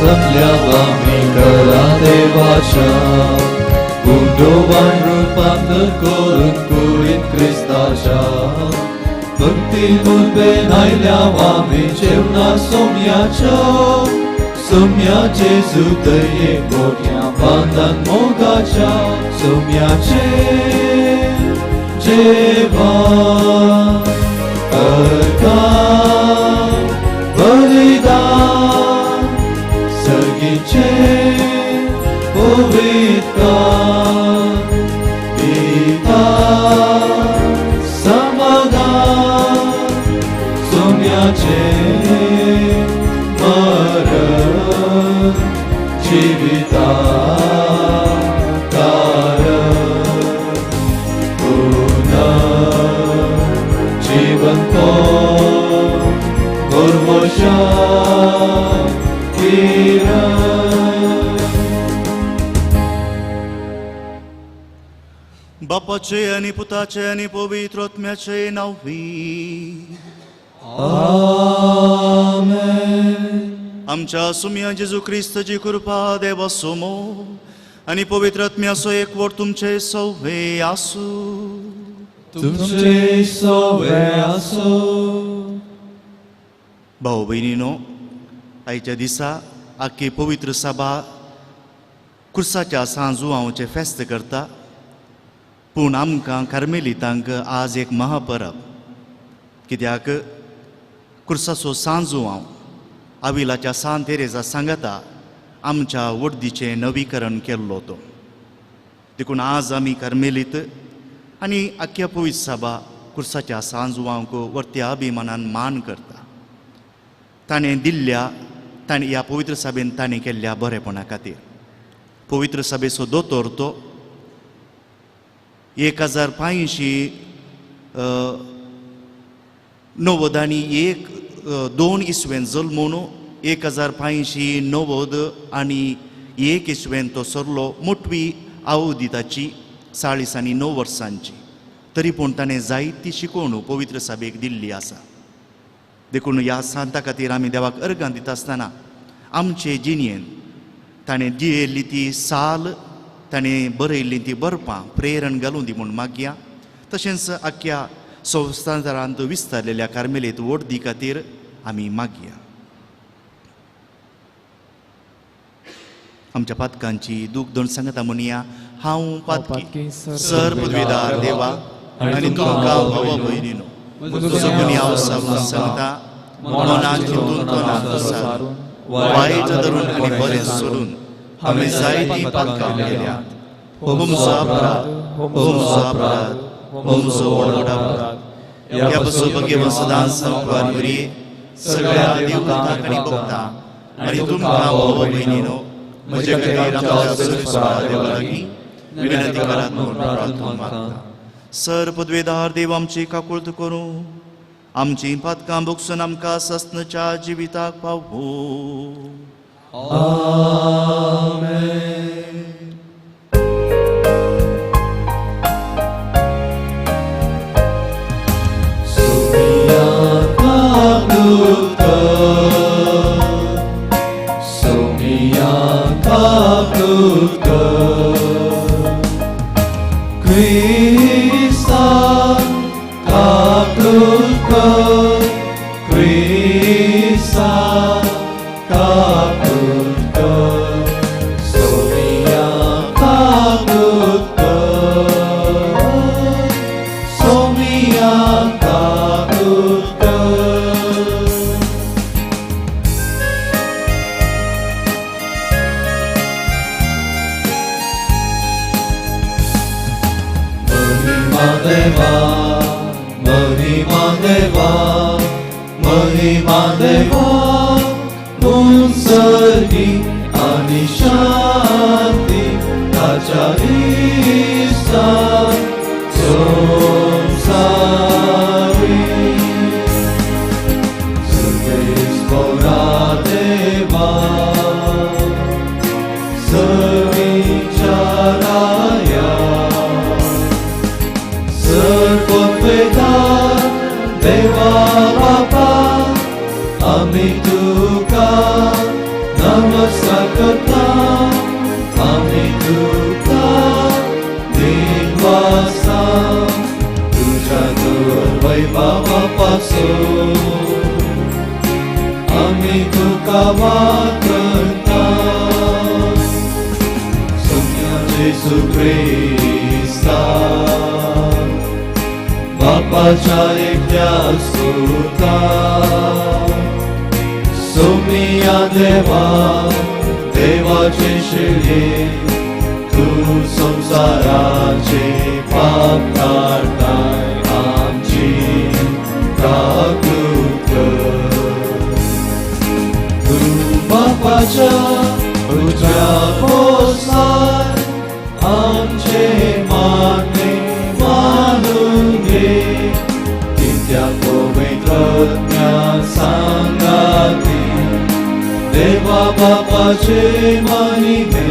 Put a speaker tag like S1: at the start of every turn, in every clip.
S1: जमल्या आमी करा देवाच्या गुंडोवान रुपांतर करून कुडीत क्रिस्ताच्या भक्ती मुरबे नायल्या आमी जेवणा सोम्याच्या सोम्याचे जुतये मोठ्या बांदान मोगाच्या सोम्याचे जेवण अर्घान बलिदान सर्गीचे पवित्र पिता समाधान सोम्याचे मरण जिविता कारण पुनर्जीवन गोरवशा किरण.
S2: बापाचे आनी पुताचे आनी पवित्र आत्म्याचे नांवी.
S1: आमेन.
S2: आमच्या सुम्या जेजू क्रिस्ताची कृपा देवा सोमो आनी पवित्र आत्म्याचो एकवट तुमचे सवे आसूं.
S1: तुमचे सवे आसूं.
S2: भाऊ भयणीनो, आयच्या दिसा आख्खी पवित्र सभा कुर्साच्या सांजुआंवचें फेस्त करता, पूण आमकां कार्मेलितांक आज एक महापरब, कित्याक कुर्साचो सांजुआंव आविलाच्या सान तेरेजा सांगाता आमच्या वडदीचें नवीकरण केल्लो तो. देखून आज आमी कार्मेलीत आनी आख्ख्या पवित्र सभा कुर्साच्या सांजुआंक वर्त्या अभिमानान मान करता, ताणें दिल्ल्या ताणें ह्या पवित्र सभेन ताणें केल्ल्या बरेपणा खातीर. पवित्र सभेचो दोतोर तो 1590 आनी एक दोन इसवेन जल्मून 1591 इसवेन तो सरलो. मोटवी आवदी ताची 49 वर्सांची, तरी पूण ताणें जायती शिकवण पवित्र सभेक दिल्ली आसा. देखून ह्या सांता खातीर आमी देवाक अर्गां दिता आसतना आमचे जिणेन ताणें दियल्ली ती साल, ताणें बरयल्ली ती बरपां प्रेरण घालूं दी म्हूण मागया. तशेंच आख्ख्या संवसारांत विस्तारलेल्या कार्मेलीत वोट खातीर आमी मागया. आमच्या पातकांची दूख दोन सांगता म्हणया. हांव पातकी सर पदवीदार देवा आनी तुमकां भाव भयणीनो म्हजो गुन्यांव सांगता, मनान चिंतून तनांत सारून वायट धरून आनी बरें सोडून हांवें जायतीं पातकां केल्यांत. हो म्हजो अपराध, हो म्हजो अपराध, हो म्हजो व्हड अपराध. ह्या पासून भगेवन सदांच संपार मरये सगळ्या देवतांक आनी भक्तांक आनी तुमकां भाव भयणीनो म्हजे खातीर आमच्या सर्वेस्परा देवा लागीं विनंती करात म्हूण प्रार्थना मागता. सर पदवेदार देव आमची काकुळट करूं, आमची पातकां भोगसून आमकां सस्नच्या जिविताक पावूं.
S1: आमेन. सोमिया काकुळट कर, सोमिया काकुळट कर, क्रिस्ता काकुळट कर, क्रिस्ता काकुळट कर, सोमिया काकुळट कर, सोमिया काकुळट कर. महिमा देवा, महिमा देवा, महिमा देवा, उंचर्गी आणि शांती ताच्या इस्तान संसारी. सर्वेस्परा देवा, सर्विचाराया, सर्ववेदा देवा बापा, आमी तुका नमन करता आमी तुका दिनवासा तुझ्या दुर्वैभवा पासून आमी तुका वाकरता सोम्या जेजू क्रिस्ता बापाच्या एकट्या सुता सोमिया देवा देवाचे शिळे तूं संवसाराचे पाप काडटाय आमची काकूत कर. तूं बापाच्या उजव्या पोसार आमचे मागणे मानून घे तित्या पवित्र सांगाती देवा बापाचे महिमे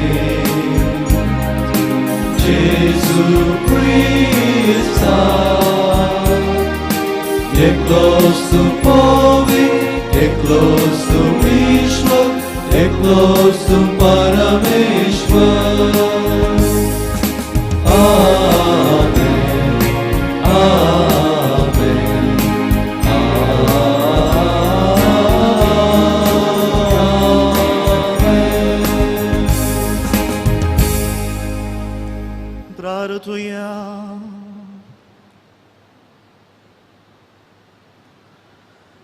S1: जेजू क्रिस्ता एकलोच तूं पवित्र एकलोच तूं ईश्वर एकलोच तूं परमेश्वर. आमेन आमेन आमेन.
S2: प्रार्थुया.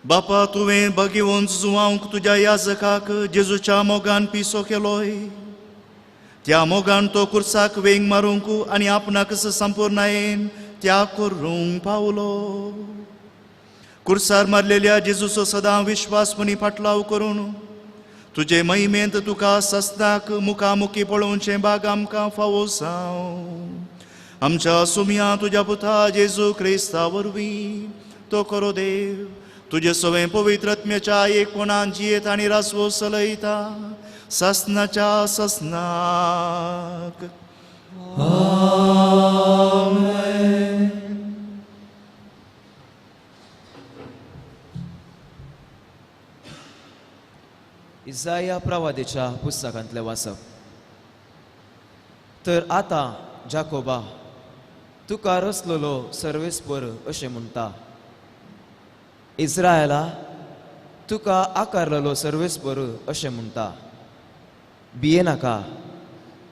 S2: बापा तुवें भगिवंत जुवांक तुज्या याजकाक जेजूच्या मोगान पिसो केलोय त्या मोगान तो कुर्साक वेंग मारूंक आनी आपणाक संपूर्णायेन त्या करूंक पावलो. कुर्सार मारलेल्या जेजूचो सदां विश्वासपणी फाटलाव करून तुजे महिमेंत तुका सस्नाक मुखामुखी पळोवचें बाग आमकां फावो जावं. आमच्या सुमया तुज्या पुता जेजू क्रिस्ता वरवीं तो करो देव तुजे सवें पवित्र आत्म्याच्या एकपणान जियेत आनी रासवो चलयता ससनाच्या ससनाक.
S1: आमेन.
S3: इजाया प्रवादेच्या पुस्तकांतलें वाचप. तर आतां जाकोबा तुका रचलेलो सर्वेस्पर अशें म्हणटा, इस्रायला तुका आकारलेलो सर्वेस्पर अशें म्हणटा, भियेनाका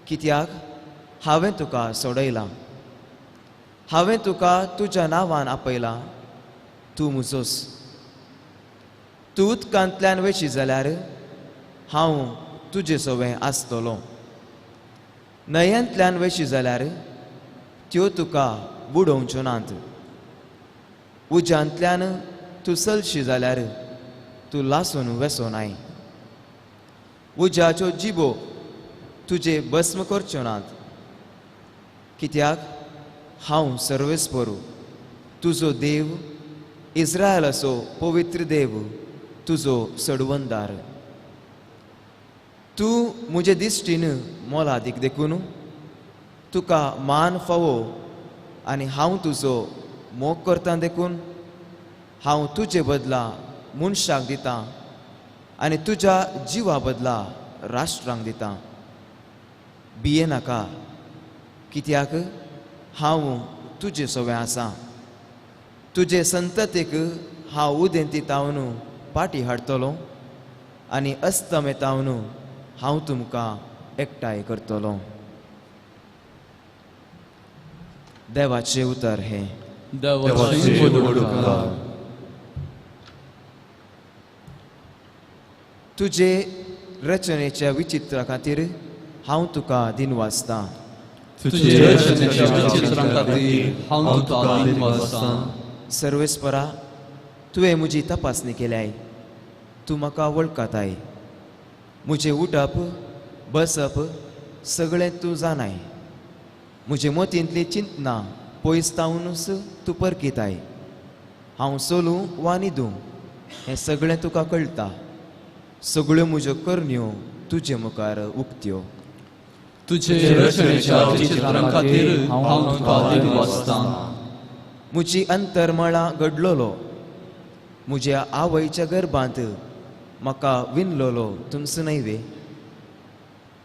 S3: कित्याक हांवें तुका सोडयलां, हांवें तुका तुज्या नांवान आपयलां, तूं म्हजोच. तूं उदकांतल्यान वयशी जाल्यार हांव तुजे सवें आसतलो, न्हंयेंतल्यान वयशी जाल्यार त्यो तुका बुडोवच्यो नात, उज्यांतल्यान तूं चलशी जाल्यार तूं लासून वेसो नाय, उज्याच्यो जिबो तुजे भस्म करच्यो नात, कित्याक हांव सर्वेस्परू तुजो देव, इस्रायलाचो पवित्र देव तुजो सडवंदार. तूं म्हजे दिश्टीन मोलादीक देखून तुका मान फावो आनी हांव तुजो मोग करता देखून हांव तुजे बदला मनशाक दितां आनी तुज्या जिवा बदला राष्ट्रांक दितां. भियेनाका कित्याक हांव तुजे सवें आसा, तुजे संततीक हांव उदेंती तावन पाटी हाडटलो आनी अस्तमेतावन हांव तुमकां एकठांय करतलो. देवाचें उतर हें. तुजे रचनेच्या विचित्रा खातीर हांव तुका दिनवासतां. सर्वेस्परा तुवें म्हजी तपासणी केल्याय, तूं म्हाका वळखताय, म्हजें उठप बसप सगळें तूं जाणाय, म्हजे मतींतली चिंतना पयस तावनूच तूं परकिताय. हांव चलूं वा न्हिदूं हें सगळें तुका कळटा, सगळ्यो म्हज्यो करण्यो तुजे मुखार उक्त्यो. म्हजी अंतरमळां घडलोलो, म्हज्या आवयच्या गर्भांत म्हाका विनलोलो तुमचो न्हय वे?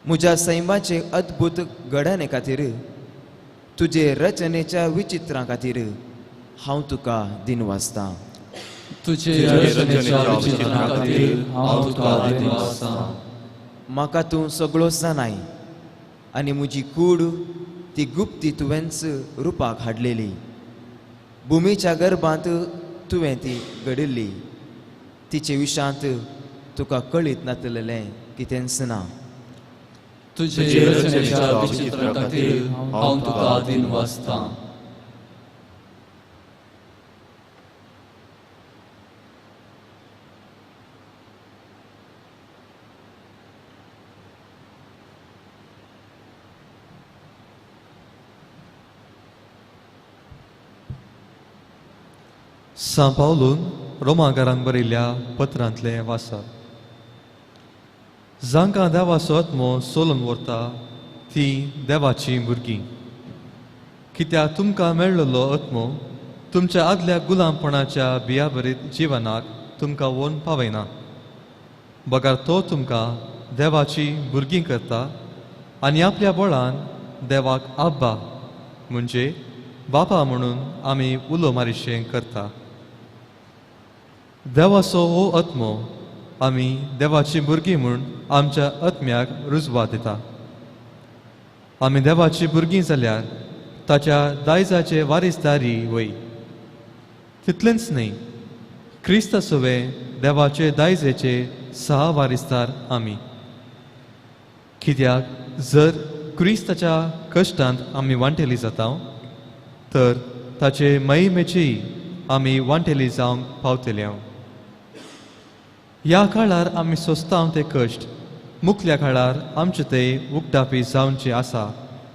S3: म्हज्या सैमाचे अद्भुत घडणे खातीर, तुजे रचनेच्या विचित्रां खातीर हांव तुका दिनवासतां.
S1: तुजे रचनेच्या विचित्रां खातीर हांव तुका दिनवासतां.
S3: म्हाका तूं सगळो जाणाय आनी म्हजी कूड ती गुप्ती तुवेंच रुपाक हाडलेली. भुमीच्या गर्भांत तुवें ती घडिल्ली. तिचे विशांत तुका कळीत नातलेलें कितेंच ना.
S1: तुजे रचनेच्या विचित्रां खातीर हांव तुका दिनवासतां.
S4: सां पावलून रोमाकारांक बरयल्ल्या पत्रांतलें वाचप. जांकां देवाचो आत्मो सोलून व्हरता तीं देवाचीं भुरगीं. कित्याक तुमकां मेळ्ळलो आत्मो तुमच्या आदल्या गुलामपणाच्या बियाबरीत जिवनाक तुमकां व्हरून पावयना, बगर तो तुमकां देवाचीं भुरगीं करता आनी आपल्या बळान देवाक आब्बा म्हणजे बापा म्हणून आमी उलो मारिशें करता. देवाचो हो आत्मो आमी देवाची भुरगीं म्हूण आमच्या आत्म्याक रुजवा दिता. आमी देवाची भुरगीं जाल्यार ताच्या दायजाचे वारीसदारी वय. तितलेंच न्हय, क्रिस्ता सवें देवाचे दायजेचे सहा वारीसदार आमी. कित्याक जर क्रिस्ताच्या कश्टांत आमी वांटेली जाता तर ताचे महिमेचीय आमी वांटेली जावंक पावतले. ह्या काळार आमी सोंसता ते कश्ट मुखल्या काळार आमचे ते उगडापी जावचे आसा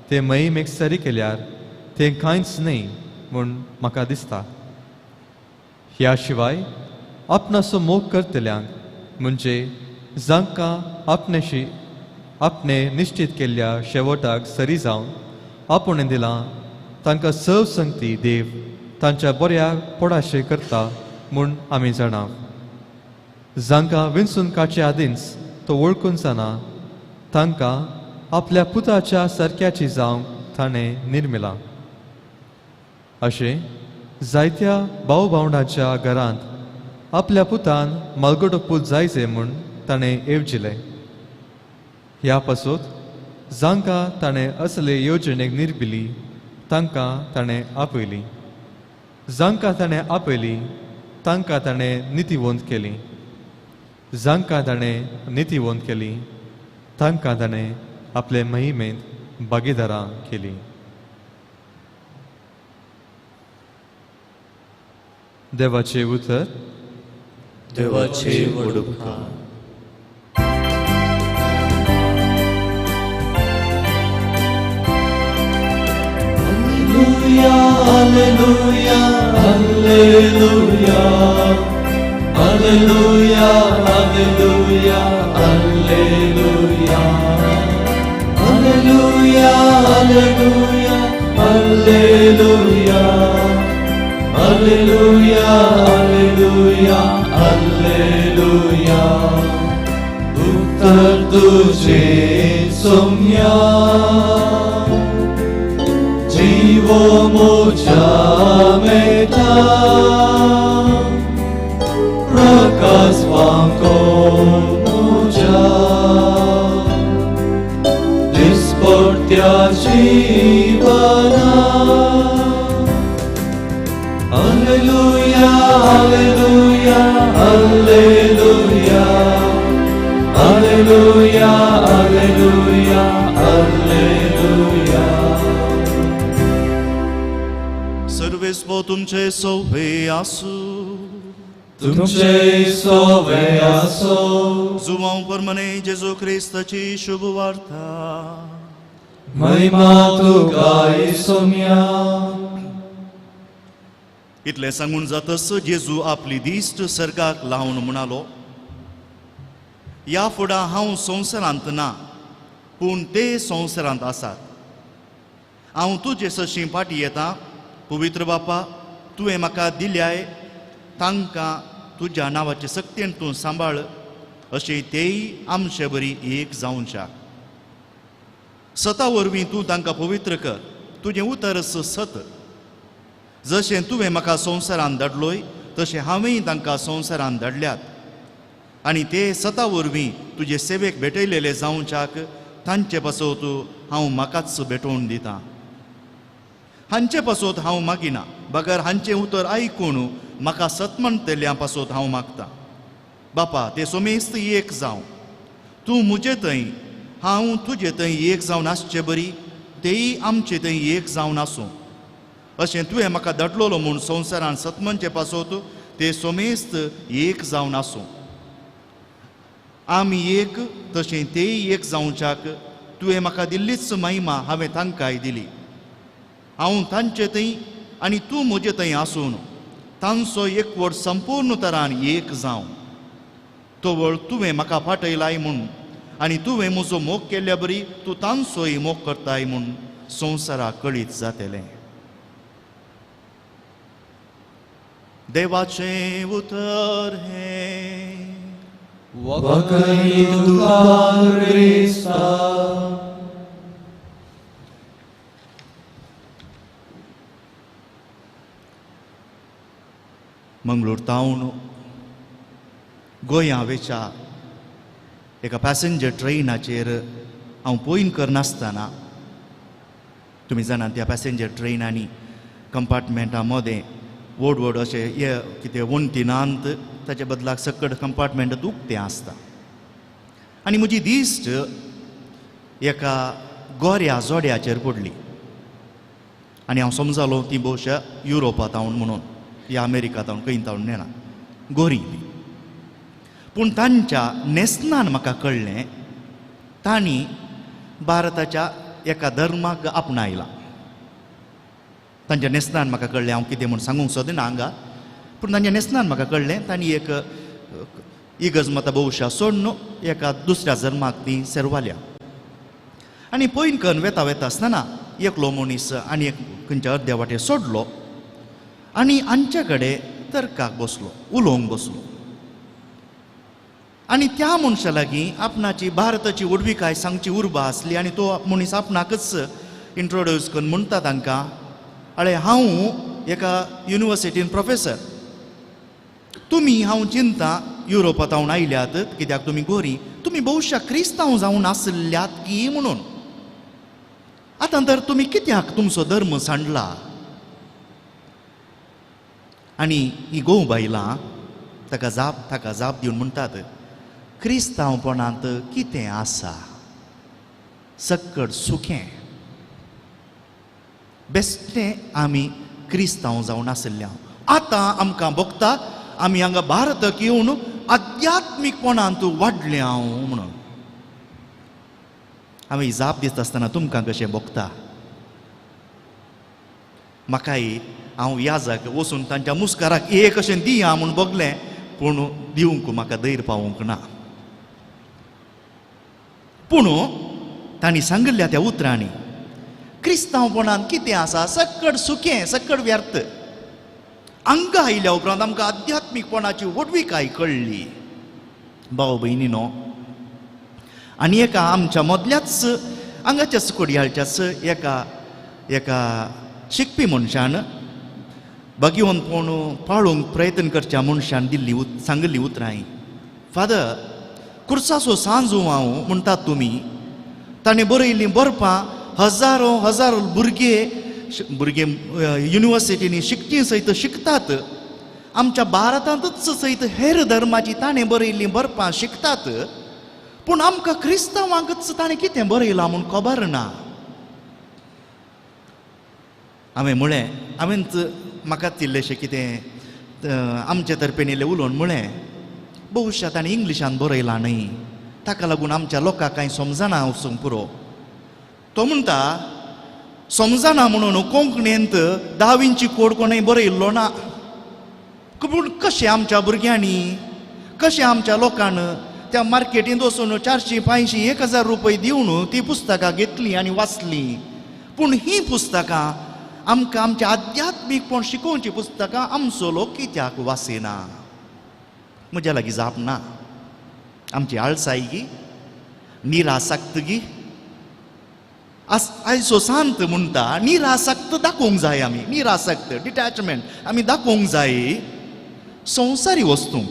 S4: ते महिमेक सरी केल्यार तें कांयच न्हय म्हूण म्हाका दिसता. ह्या शिवाय आपणाचो मोग करतल्यांक म्हणजे जांकां आपणेशी आपणे निश्चित केल्ल्या शेवटाक सरी जावन आपूण दिलां तांकां सव संगती देव तांच्या बऱ्या पोडाशे करता म्हूण आमी जाणा. जांकां विंचून काडचे आदींच तो वळखून जाना तांकां आपल्या पुताच्या सारक्याची जावंक ताणें निर्मिलां. अशें जायत्या भाव भावंडाच्या घरांत आपल्या पुतान मालगडो पूत जायचे म्हूण ताणें येवजिलें. ह्या पासत जांकां ताणें असले येवजणेक निर्मिली तांकां ताणें आपयली. जांकां ताणें आपयली तांकां ताणें नितीवंत केली. जांकां ताणें नितीवंत केली तांकां ताणें आपले महिमेंत भागीदारां केली. देवाचें उतर.
S1: देवाचे व्हड उपकार. Alleluia, alleluia, alleluia, alleluia, alleluia, alleluia, alleluia, alleluia, alleluia, alleluia, alleluia. उत्तर तुझे सोम्या जीवो मोजा मेटा प्रकाश वांको मोजा दिसपट्ट्या जीवना. Alleluia, alleluia, alleluia, alleluia, alleluia, alleluia.
S2: सर्वेस्पो तुमचे सोवे आसू.
S1: तुमचे सोवे आसो.
S2: जुवांव परमने जेजू क्रिस्ताची शुभ वार्ता.
S1: महिमा तुका सोम्या.
S2: इतलें सांगून जातच जेजू आपली दिश्ट सर्गाक लावन म्हणालो, ह्या फुडां हांव संवसारांत ना, पूण ते संवसारांत आसात. हांव तुजे सशीं फाटीं येता. पवित्र बापा, तुवें म्हाका दिल्याय तांकां तुज्या नांवाचे सक्तेन तूं सांबाळ, अशें तेय आमचे बरी एक जावच्या. सता वरवीं तूं तांकां पवित्र कर, तुजें उतरच सत. जशें तुवें म्हाका संवसारान धाडलोय तशें हांवेंय तांकां संवसारान धाडल्यात, आनी ते सता वरवीं तुजे सेवेक भेटयलेले जावच्याक तांचे पासत हांव म्हाकाच भेटोवन दितां. हांचे पासत हांव मागिना, बगर हांचें उतर आयकून म्हाका सत म्हणटल्या पासत हांव मागतां. बापा, ते सोमेस्त एक जावं, तूं म्हजे थंय हांव तुजे थंय एक जावन आसचे बरी तेय आमचे थंय एक जावन आसूं. अशें तुवें म्हाका धाडलोलो म्हूण संवसारान सतमनचे पासत ते सोमेस्त एक जावन आसूं. आमी एक तशें तेय एक जावच्याक तुवें म्हाका दिल्लीच महिमा हांवें तांकांय दिली. हांव तांचे थंय आनी तूं म्हजे थंय आसून तांचो एकवट संपूर्ण तरान एक जावं. तवळ तुवें म्हाका फाटयलाय म्हूण आनी तुवें म्हजो मोग केल्ल्या बरी तूं तांचोय मोग करताय म्हूण संवसाराक कळीत जातलें. देवाचें उतर हें.
S1: वखणी तुका क्रिस्ता.
S2: मंगळूर तावन गोंया वेच्या एका पॅसेंजर ट्रेनाचेर हांव पॉयन करनासतना, तुमी जाणात त्या पॅसेंजर ट्रेनांनी कंपार्टमेंटा मदें व्हड व्हड अशें हे कितें वण्टी नात, ताच्या बदलाक सकट कंपार्टमेंट उक्तें आसता. आनी म्हजी दिश्ट एका गोऱ्या जोड्याचेर पडली आनी हांव समजालो ती भोवशा युरोपांत हांव म्हणून या अमेरिका तावन खंय तावन नेणा गोरी ती. पूण तांच्या न्हेसणान म्हाका कळ्ळें तांणी भारताच्या एका धर्माक आपणायला. तांच्या न्हेसणान म्हाका कळ्ळें, हांव कितें म्हूण सांगूंक सोदिना हांगा, पूण तांच्या न्हेसणान म्हाका कळ्ळें तांणी एक इगर्ज मतां भोवशा सोडून एका दुसऱ्या धर्माक ती सेरवाल्या. आनी पयन करून वेता वेता आसतना एकलो मनीस आनी एक खंयच्या अर्द्या वाटेर सोडलो आनी हांचे कडेन तर्काक बसलो, उलोवंक बसलो. आनी त्या मनशा लागीं आपणाची भारताची व्हडविकाय सांगची उर्बा आसली आनी तो मनीस आपणाकच इंट्रोड्यूस करून म्हणटा तांकां, अळे हांव एका युनिवर्सिटीन प्रोफेसर, तुमी हांव चिंता युरोपांत हांव आयल्यात कित्याक तुमी गोरी, तुमी भोवशा क्रिस्तांव जावन आसल्यात की म्हणून, आतां तर तुमी कित्याक तुमचो धर्म सांडला? आनी ही गोव बायलां ताका जाप दिवन म्हणटात, क्रिस्तांवपणांत कितें आसा? सक्कड सुकें बेश्टें आमी क्रिस्तांव जावन आशिल्ल्या. आतां आमकां भोगता आमी हांगा भारताक येवन आध्यात्मीकपणांत वाडल्या म्हणून. आमी जाप दिता आसतना तुमकां कशें भोगता? म्हाकाय हांव याजाक वचून तांच्या मुस्काराक एक अशें दिया म्हूण भोगलें, पूण दिवंक म्हाका धैर्य पावूंक ना. पूण तांणी सांगिल्ल्या त्या उतरांनी क्रिस्तांवपणान कितें आसा? सक्कड सुकें, सक्कड व्यर्थ. हांगा आयल्या उपरांत आमकां आध्यात्मीकपणाची व्हडविकाय कळ्ळी. भाव भयणीनो, आनी एका आमच्या मदल्याच हांगाच्याच कोडयाळच्याच एका एका शिकपी मनशान भगवंतपण पाळूंक प्रयत्न करच्या मनशान दिल्ली सांगिल्ली उतरां, फादर कुर्साचो सांजू हांव म्हणटात तुमी, ताणें बरयल्लीं बरपां हजारो हजारो भुरगे भुरगे युनिवर्सिटींनी शिकची सयत शिकतात, आमच्या भारतांतूच सयत हेर धर्माची ताणें बरयल्लीं बरपां शिकतात, पूण आमकां क्रिस्तांवांकच ताणें कितें बरयलां म्हूण खबर ना. हांवें म्हळें, हांवें म्हाका इल्लेशें कितें आमचे तर्फेन इल्लें उलोवन म्हळें, बहुशा ताणें इंग्लिशान बरयलां न्हय, ताका लागून आमच्या लोकांक कांय समजना वचूंक पुरो. तो म्हणटा समजना म्हणून कोंकणींत दावींची कोड कोणें बरयल्लो ना, पूण कशें आमच्या भुरग्यांनी, कशें आमच्या लोकान त्या मार्केटींत वचून 400, 500, 1000 रुपये दिवन ती पुस्तकां घेतलीं आनी वाचलीं. पूण हीं पुस्तकां आमकां आमच्या आध्यात्मीकपण शिकोवचीं पुस्तकां आमचो लोक कित्याक वाचिना? म्हज्या लागीं जाप ना. आमची आळसाय गी, निरासक्त गी, आयचो सांत म्हणटा निरासक्त दाखोवंक जाय आमी, निरासक्त डिटॅचमेंट आमी दाखोवंक जाय संवसारी वस्तूंक,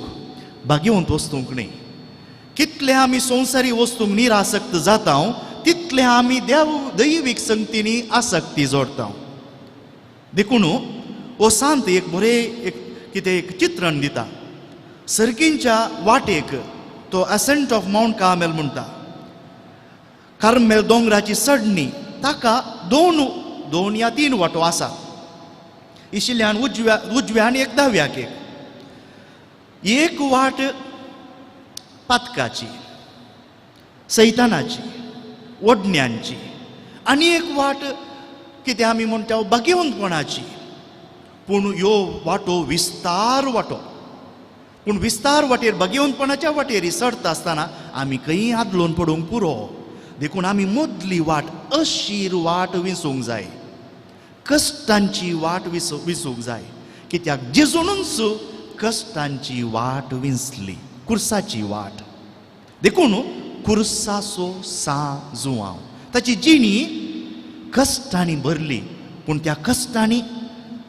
S2: भाग्यवंत वस्तूंक न्ही. कितले आमी संवसारी वस्तूंक निरासक्त जाता तितले आमी देव दैवीक संगतींनी आसक्ती जोडटा. देखून हो सांत एक बरें एक कितें एक चित्रण दिता. सर्गींच्या वाटेक तो एसेंट ऑफ मावंट कार्मेल म्हणटा. कार्मेल दोंगराची चडणी ताका दोन दोन या तीन वाटो आसात. इशिल्ल्यान उजव्या आनी एक दाव्याक एक. एक वाट पातकाची, सैतानाची, ओडण्यांची आनी एक वाट कितें आमी म्हणटा भाग्यवंतपणाची. पूण ह्यो वाटो विस्तार वाटो, पूण विस्तार वाटेर भाग्यवंतपणाच्या वाटेर चडटा आसतना आमी खंय आदलोवन पडूंक पुरो. देखून आमी मदली वाट, अशीर वाट विसूंक जाय, कश्टांची वाट विसूंक जाय. कित्याक जेजूनच कश्टांची वाट विंचली, कुर्साची वाट. देखून कुर्साचो सा जुवांव ताची जिणी कश्टांनी भरली, पूण त्या कश्टांनी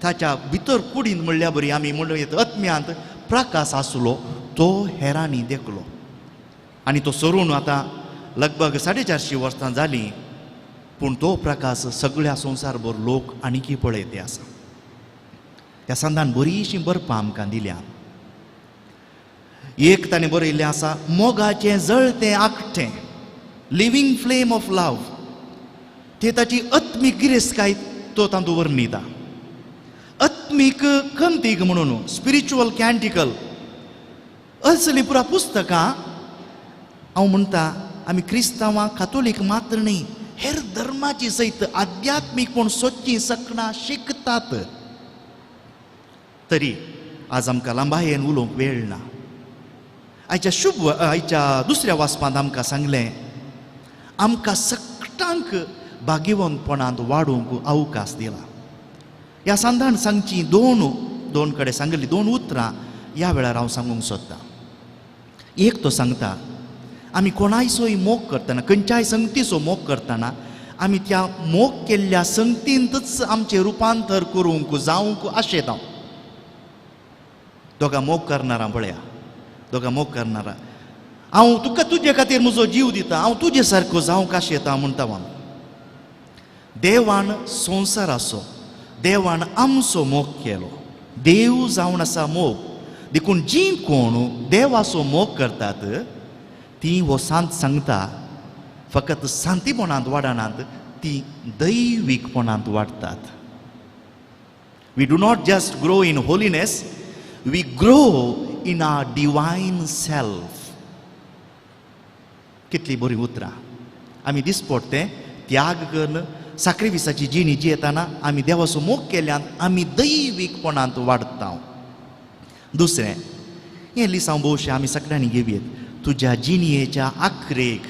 S2: ताच्या भितर कुडीन म्हणल्या बरी आमी म्हणूं येता आत्म्यांत प्रकाश आसलो, तो हेरांनी देखलो. आनी तो सरून आतां लगभग 450 वर्सां जालीं, पूण तो प्रकाश सगळ्या संवसारभर लोक आनीकी पळयते आसा. ह्या संदान बरीशीं बरपां आमकां दिल्या. एक ताणें बरयल्लें आसा मोगाचें जळतें आकटें, लिवींग फ्लेम ऑफ लव. ते ताची आत्मीक गिरेस्तकाय तो तातूंत वर्णिता. आत्मीक कंतीक म्हणून स्पिरिच्युअल कॅन्टिकल असलीं पुरा पुस्तकां. हांव म्हणटा आमी क्रिस्तांवां कातोलीक मात्र न्ही, हेर धर्माची सयत आध्यात्मीकपण सोदचीं सकणां शिकतात. तरी आज आमकां लांबायेन उलोवंक वेळ ना. आयच्या शुभ आयच्या दुसऱ्या वाचपांत आमकां सांगलें आमकां सगळ्यांक भाग्यवंतपणांत वाडोवंक अवकाश दिला. ह्या सांदान सांगची दोन दोन कडेन सांगिल्ली दोन उतरां ह्या वेळार हांव सांगूंक सोदतां. एक तो सांगता आमी कोणायचोय मोग करतना, खंयच्याय संगतीचो मोग करतना आमी त्या मोग केल्ल्या संगतींतच आमचें रुपांतर करूंक जावंक आशेता. दोगां मोग करणारा पळया, दोगां मोग करणारा, हांव तुका तुजे खातीर म्हजो जीव दिता, हांव तुजे सारको जावंक आशेता म्हणटा आमी. देवान संवसाराचो, देवान आमचो मोग केलो, देव जावन आसा मोग. देखून जीं कोण देवाचो मोग करतात ती हो सांत सांगता फकत शांतीपणांत वाडनात, ती दैवीकपणांत वाडटात. We do not just grow in holiness, we grow in our divine self. कितली बरी उतरां. आमी दिसपट तें त्याग करून साक्रिफिसाची जिणी जियेतना आमी देवाचो मोग केल्यान आमी दैवीकपणांत वाडटा. दुसरें हें लिसांव भोवशें आमी सगळ्यांनी घेवयेत. तुज्या जिणयेच्या आखरेक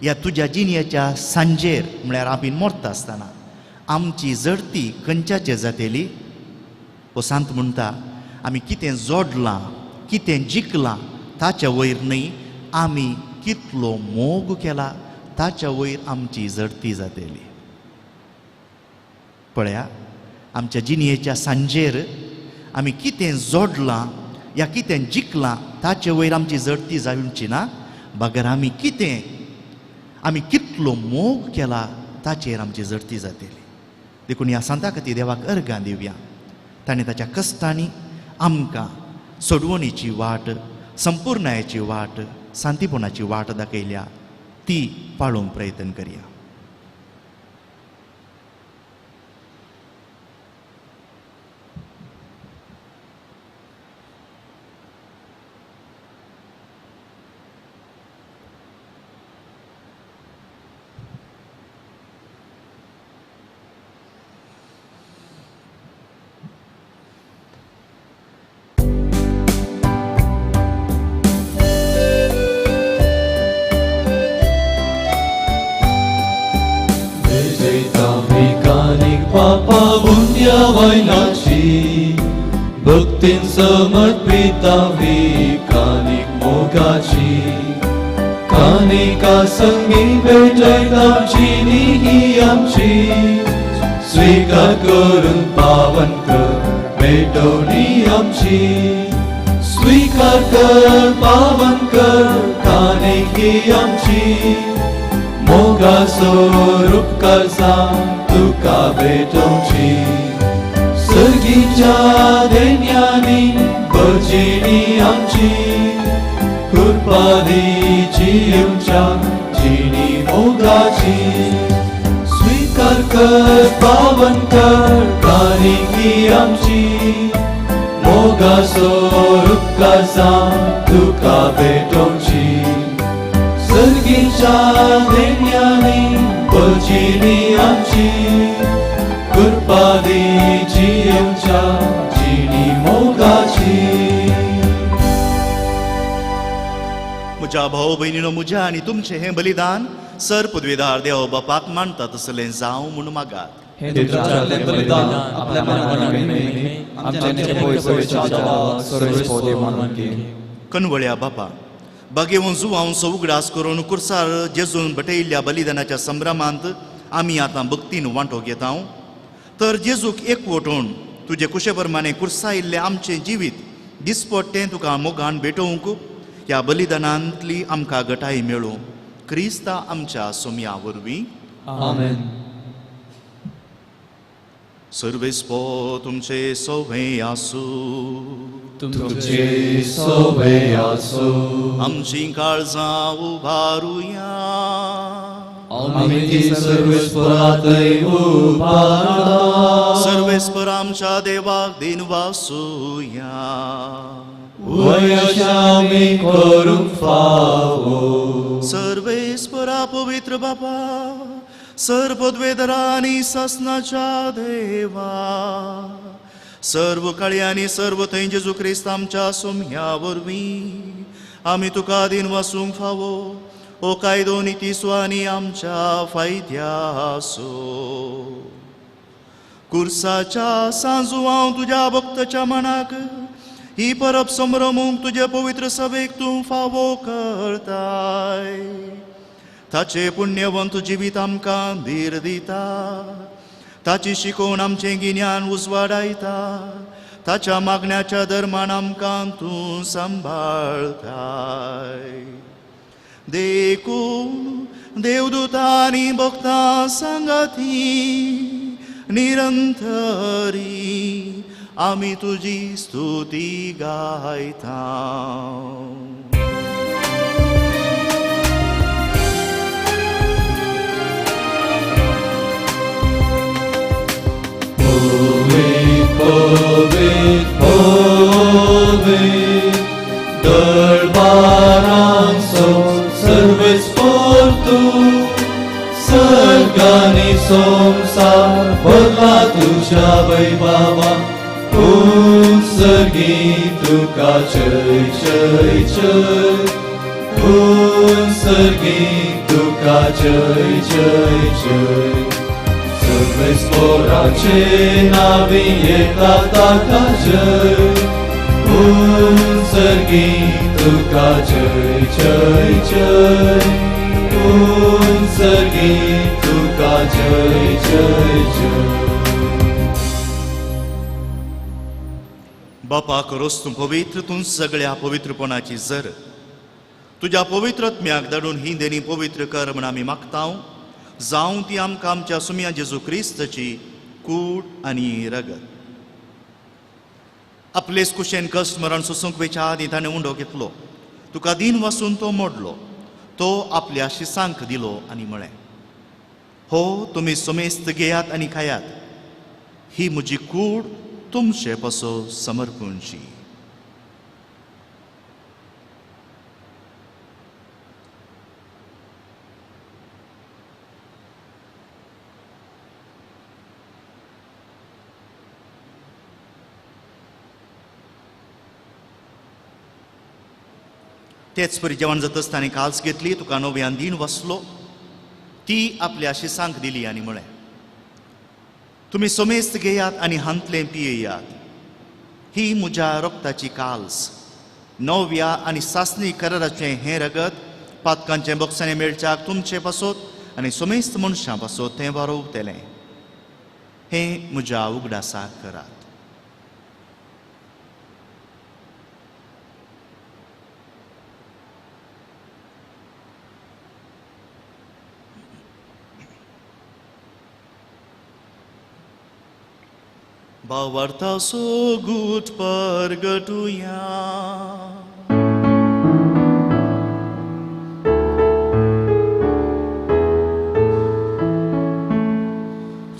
S2: या तुज्या जिणयेच्या सांजेर म्हळ्यार आमी मरता आसतना आमची जडती खंयच्याचेर जातली. हो सांत म्हणटा आमी कितें जोडलां, कितें जिखलां ताच्या वयर न्हय, आमी कितलो मोग केला ताच्या वयर आमची जडती जातली. पळया आमच्या जिणयेच्या सांजेर आमी कितें जोडलां या कितें जिखलां ताचे वयर आमची जडती जावची ना, बगर आमी कितें आमी कितलो मोग केला ताचेर आमची जडती जातली. देखून ह्या सांता खातीर देवाक अर्गां दिवया. ताणें ताच्या कश्टांनी आमकां सोडवणीची वाट, संपुर्णायेची वाट, शांतीपणाची वाट दाखयल्या, ती पाळोवंक प्रयत्न करया.
S1: भक्तीन समर्पिता विकानीक मोगाची कानिका संगी भेटयता जिणी ही आमची स्वीकार करून पावन कर भेटवणी आमची स्वीकार कर पावन कर कानिक ही आमची मोगाचो रुपकार जावन तुका भेटोवची सर्गीच्या देण्यांनी भरजिणी आमची कृपा दी जिवच्या जिणी मोगाची स्वीकार कर पावन कर कानिक ही आमची मोगाचो रुपकार जावन तुका भेटोवची सर्गीच्या देण्यांनी भरजिणी आमची कृपा दी जिवच्या जिणी मोगाची.
S2: म्हज्या भाव भयणीनो, म्हज्या आनी तुमचें हें बलिदान सर पदवीदार देव बापाक मानता तसलें जावं म्हूण मागात.
S1: हे तुमच्यातलें बलिदान आपल्या मनान आमच्या पयसोच्या सर्वेस्पोदे मानून घे.
S2: कनवळ्या बापा, बागेवन जुवांचो उगडास करून कुर्सार जेजून बटयल्ल्या बलिदानाच्या संभ्रमांत आमी आतां भक्तीन वांटो घेता. तर जेजूक एकवटून तुजे कुशे प्रमाणे कुर्सायिल्लें आमचें जिवीत दिसपट्टें तुका मोगान भेटोवंक ह्या बलिदानांतली आमकां गटाय मेळूं. क्रिस्ता आमच्या सोम्या वरवीं.
S1: आमेन.
S2: सर्वेस्पो तुमचे सोवे आसूं.
S1: तुमचे सोवे आसूं.
S2: आमची काळजां उबारुया.
S1: आमी ती सर्वेस्परातय उबारता.
S2: सर्वेस्पर आमच्या देवाक दिन वासूया.
S1: वयशामी करूंक फावो.
S2: सर्वेस्परा पवित्र बापा, सर्व पदवेधरा आनी सासनाच्या देवा, सर्व काळी आनी सर्व थंय जेजू क्रिस्त आमच्या सोम्या वरवीं आमी तुका दिन वासूंक फावो. ओ कायदो नितीसो आनी आमच्या फायद्यासो. कुर्साच्या सांजुवांव तुज्या भक्ताच्या मनाक ही परब संभ्रमूंक तुजे पवित्र सभेक तूं फावो करताय. ताचे पुण्यवंत जिवीत आमकां धीर दिता. ताची शिकोवन आमचें गिन्यान उजवाडायता. ताच्या मागण्याच्या धर्मान आमकां तूं सांबाळताय. देखून देवदूतांनी भक्तां सांगाती निरंतरी आमी तुजी स्तुती गायता.
S1: पवित्र पवित्र पवित्र दरबारांचो सर्वेस्पर तूं सर्गानी संवसार भरला तुज्या वैभवा. उत्सर्गी तुका जय जय जय. उत्सर्गी तुका जय जय जय. सर्वेस्पराचे नावी येता ताका जय. उत्सर्गी तुका जय जय जय. उत्सर्गी तुका जय जय जय.
S2: बापा करोस तूं पवित्र, तूं सगळ्या पवित्रपणाची जर तुज्या पवित्र आत्म्याक धाडून ही देणी पवित्र कर म्हण आमी मागता. जावं ती आमकां आमच्या सुम्या जेजू क्रिस्ताची कूड आनी रगत. आपलेच कुशेन कश्ट मरण सोसूंक वेच्या आदीं ताणें उंडो घेतलो. तुका दीन वासून तो मोडलो. तो आपल्या शिसांक दिलो आनी म्हळें, हो तुमी समेस्त घेयात आनी खायात. ही म्हजी कूड तुमचे पसो समर्पूणची. तेच परी जेवण जातच ताणें काल्स घेतली, तुका नव्यान दीन वसलो, ती आपल्या शिसांक दिली आनी म्हळें, तुमी समेस्त घेयात आनी हांतलें पियेयात. ही म्हज्या रक्ताची काल्स, नव्या आनी सासणी कराराचें हें रगत पातकांचें बोगसाणें मेळच्याक तुमचे पासत आनी समेस्त मनशां पासत तें वारोवतलें. हें म्हज्या उगडासाक करात. भावार्थाचो गूट परगटुया.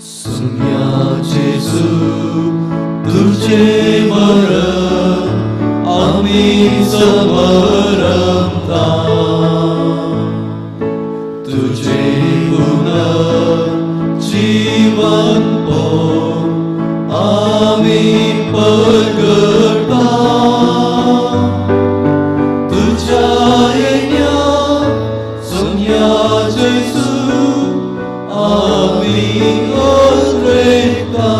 S1: सुन्या जेजू तुझे मरण आमी समरमता, तुझे पुनर्जीवन आमी परगटा, तुझ्या येण्या सुन्या जेजू आमी ओद्रेता.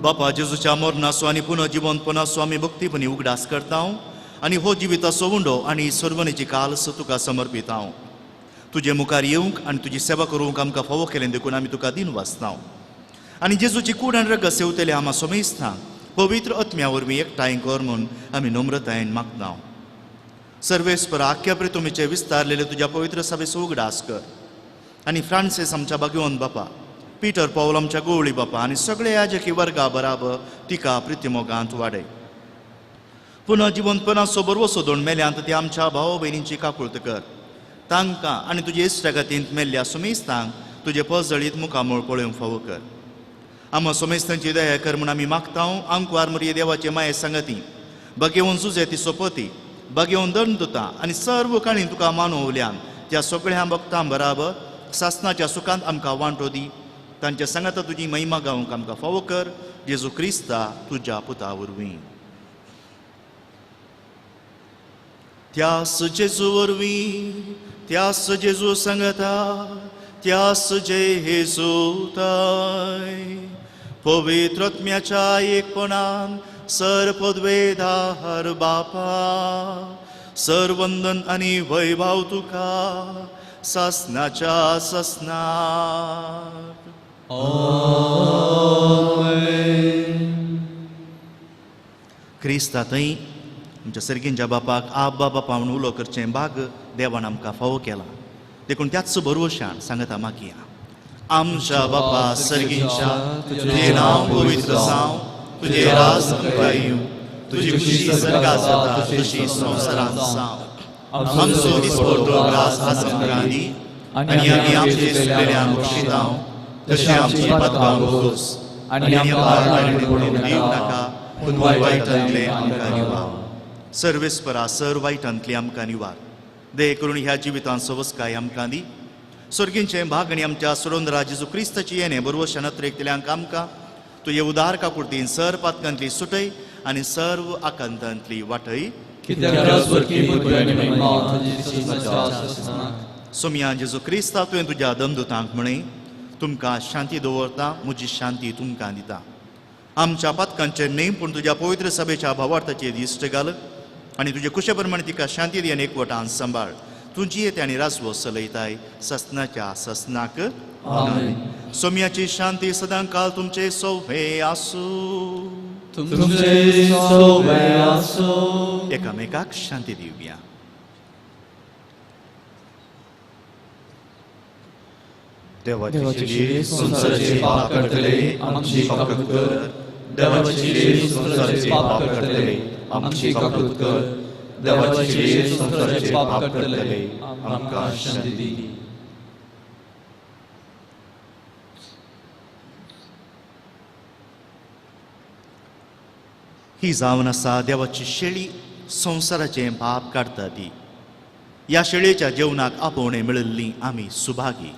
S2: बापा जेजूच्या मरणाचो आनी पुनर्जिवंतपणाचो आमी भक्तीपणी उगडास करता आनी हो जिविताचो उंडो आनी सर्वणेची कालस तुका समर्पिता. तुजे मुखार येवंक आनी तुजी सेवा करूंक आमकां फावो केलें देखून आमी तुका दिन वाचता. आनी जेजूची कूड आनी रगत सेवतले आमा सोमेस्तांक पवित्र आत्म्या वरवीं एकठांय कर म्हूण आमी नम्रतायेन मागता. सर्वेस्पर आख्या प्रितुमीचे विस्तारलेले तुज्या पवित्र सभेचो उगडास कर आनी फ्रांसीस आमच्या भाग्यवंत बापा, पीटर पावल आमच्या गोवळी बापा आनी सगळे याजकी वर्गा बराबर तिका प्रितिमोगांत वाडय. पुनः जिवंतपणाचो बरवसो दोन मेल्यांत ते आमच्या भाव भयणींची काकुळत कर. तांकां आनी तुजे इश्टागतींत मेल्ल्या सुमेस्तांक तुजे पजळीत मुखामळ पळोवंक फावो कर. आमा सोमेस्तांची दया कर म्हूण आमी मागता. आंकवार मुरये देवाचे माये सांगती बगेवन सुजे ती सोपती बगेवन दंड दुता आनी सर्व काणी तुका मानवल्यान त्या सगळ्या भक्तां बराबर सासनाच्या सुखांत आमकां वांटो दी. तांच्या सांगाता तुजी महिमा गावंक आमकां फावो कर. जेजू क्रिस्ता तुज्या पुता वरवीं. त्यास जेजू वरवीं, त्यास जेजू सांगता, त्यास जेजू ताय पवित्र आत्म्याच्या एकपणान सर पदवेदार बापा सर वंदन आनी वैभव तुका सासनाच्या सासनाक. क्रिस्ता थंय आमच्या सर्गींच्या बापाक आब्बा बापा म्हूण उलो करचें भाग देवान आमकां फावो केला देखून त्याच भरवशान सांगता मागया. आमच्या बापा सर्गींच्या तुजें नांव पवित्र जावं, तुजें राज आमकां येवं, तुजी खुशी सर्गांत जाता तशी संवसारांत जावं. आमचो दिसपडटो ग्रास आज आमकां दी आनी आमी आमचे सुकलेल्यांक बक्षितां तशें आमची पातकां भोगोस आनी आमकां पडूंक दिवं नाका पूण वायटांतलें आमकां निवार. सर्वेस्परा सर वायटांतली आमकां निवार. दे करून ह्या जिवितांत सवस्काय आमकां दी. सर्गींचें भाग आनी आमच्या सुरंदरा जेजू क्रिस्ताची येणे बरवशान अत्रेकतल्यांक आमकां तुजे उदार काकुळतीन सर पातकांतली सुटय आनी सर्व आकांतांतली वाटय. सोमया जेजू क्रिस्ता तुवें तुज्या दमदुतांक म्हळें तुमकां शांती दवरता, म्हजी शांती तुमकां दिता. आमच्या पातकांचेर न्हय पूण तुज्या पवित्र सभेच्या भावार्थाचेर दिश्ट घाल आनी तुजे कुशे प्रमाणे तिका शांती दी आनी एकवटान सांबाळ. तुजी येते आनी राजवो चलयताय ससनाच्या ससनाक. सोम्याची शांती सदां काल तुमचे सोवे आसूं. एकामेकाक शांती दिवया.
S1: देवाची संवसाराचे पाप काडटले आमची काकूत कर. देवाची संवसाराचे पाप काडटले आमची काकूत कर. देवाची संवसाराचे पाप काडटले आमकां शांती दी.
S2: ही जावन आसा देवाची शेळी संवसाराचें पाप काडटा ती. ह्या शेळयेच्या जेवणाक आपोवणें मेळिल्ली आमी सुभागी.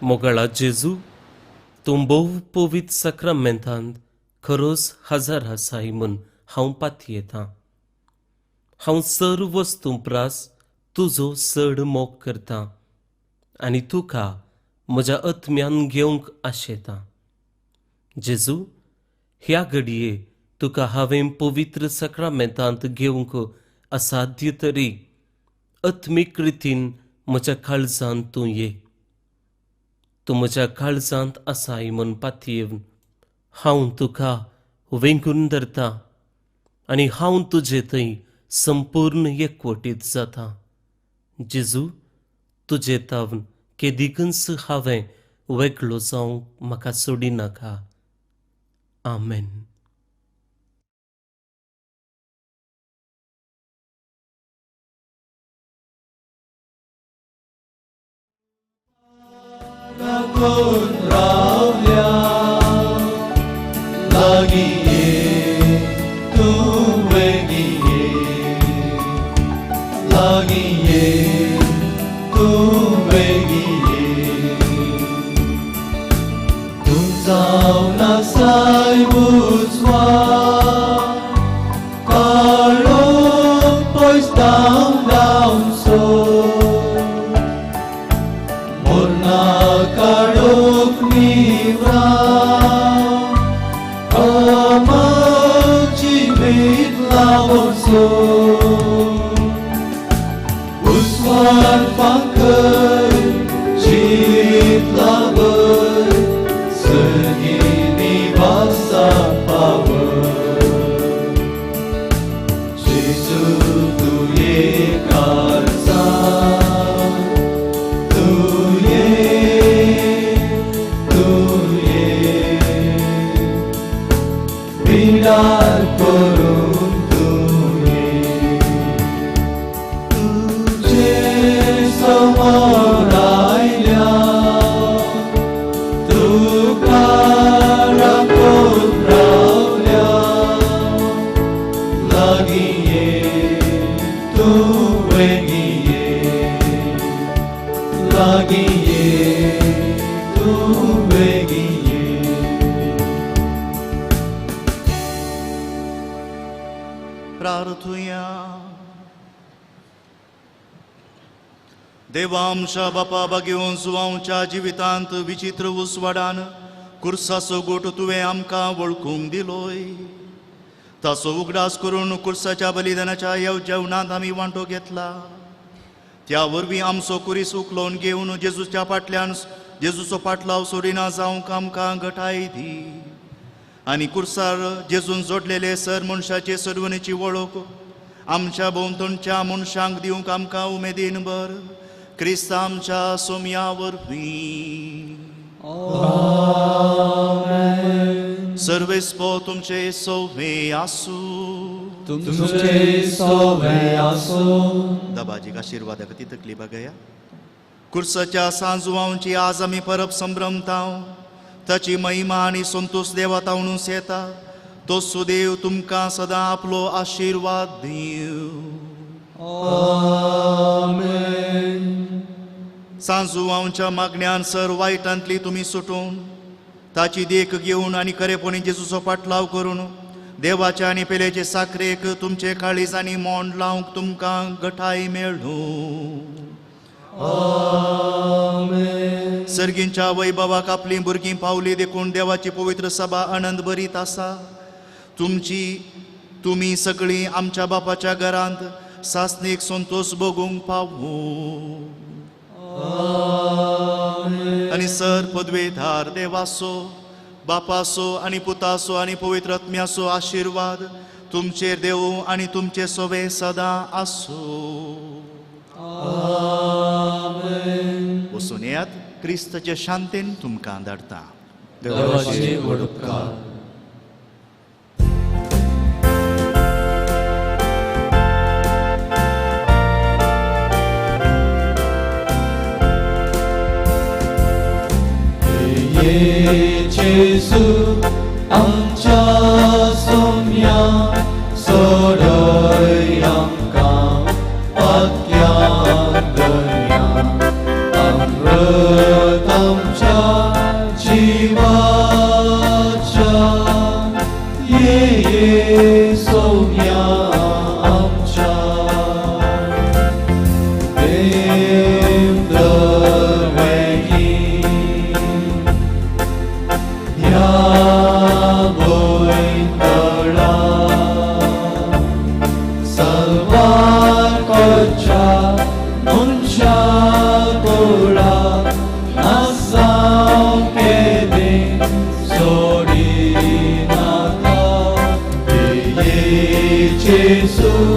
S5: मोगाळा जेजू, तूं भोव पवित्र साक्रामेंतांत खरोच हजर आसाय म्हूण हांव पातयेतां. हांव सर्व वस्तूं प्रास तुजो चड मोग करतां आनी तुका म्हज्या आत्म्यान घेवंक आशेतां. जेजू, ह्या घडये तुका हांवें पवित्र साक्रामेंतांत घेवंक असाध्य तरी आत्मीक रितीन म्हज्या काळजांत तूं ये. तूं म्हज्या काळजांत आसाय म्हूण पातयेवन हांव तुका वेंगून धरतां आनी हांव तुजे थंय संपूर्ण एकवटीत जाता. जेजू, तुजे तावन केदिकूच हांवें वेगळो जावंक म्हाका सोडिनाका. आमेन.
S1: राखून रावल्या लागीं ये, तूं वेगीं ये, लागीं ये, तूं वेगीं ये. तूं जावन आसाय उजवा, काळो पयस धांव धांवचो, मोरना काळोख निवरा, अमर जिवीत लावचो. उस्वार फांकर जीत लावर, सर्गी निवासा पावर. जेजू तुये कारसा, तुये तुये विडार करून तुये, तुजे समोर आयल्या, तुका राखून रावल्या, लागीं ये, तूं वेगीं ये, लागीं ये, तूं वेगीं ये.
S2: प्रार्थुया. देवा आमच्या बापा बागेवन सुवांच्या जिवितांत विचित्र उस्वाडान कुर्साचो गोट तुवें आमकां वळखूंक दिलोय. ताचो उगडास करून कुर्साच्या बलिदानाच्या ह्या जेवणांत आमी वांटो घेतला. त्या वरवीं आमचो कुरीस उखलोवन घेवन जेजूच्या फाटल्यान जेजूचो फाटलाव सोडिना जावंक आमकां घटाय दी. आनी कुर्सार जेजून जोडलेले सर मनशाचे सरवणेची वळख आमच्या भोंवतणच्या मनशांक दिवंक आमकां उमेदीन भर. क्रिस्त आमच्या सोम्या वरवीं. सर्वेस्पो तुमचे सोवे आसूं.
S1: तुमचे सोवे आसूं.
S2: दबाजीक आशिर्वादा खातीर तकली बागया. कुर्साच्या सांजुवांची आज आमी परब संभ्रमताव. ताची महिमा आनी संतोष देवा तावनूच येता. तो सुदेव तुमकां सदां आपलो आशिर्वाद दिवं.
S1: आमेन.
S2: सांजुवांच्या मागण्यान सर वायटांतली तुमी सुटून ताची देख घेवन आनी खरेपणी जेजूचो फाटलाव करून देवाच्या आनी पेलेचे साखरेक तुमचे काळीज आनी मोंड लावंक तुमकां घटाय मेळूं.
S1: आमेन.
S2: सर्गींच्या वैभवाक आपलीं भुरगीं पावली देखून देवाची पवित्र सभा आनंद भरीत आसा. तुमची तुमी सगळीं आमच्या बापाच्या घरांत सासणीक संतोष भोगूंक पावूं. आनी सर पदवेधार देवासो बापासो आनी पुतासो आनी पवित्र आत्म्यासो आशिर्वाद तुमचेर देवूं आनी तुमचे सोवे सदां आसूं. वचून येयात. क्रिस्ताचे शांतीन तुमकां धाडटा.
S1: देवाचे व्हड उपकार. ये जेजू आमच्या सोम्या, सोडय आमकां पातक्यान दर्या, अमृत आमच्या जेजू.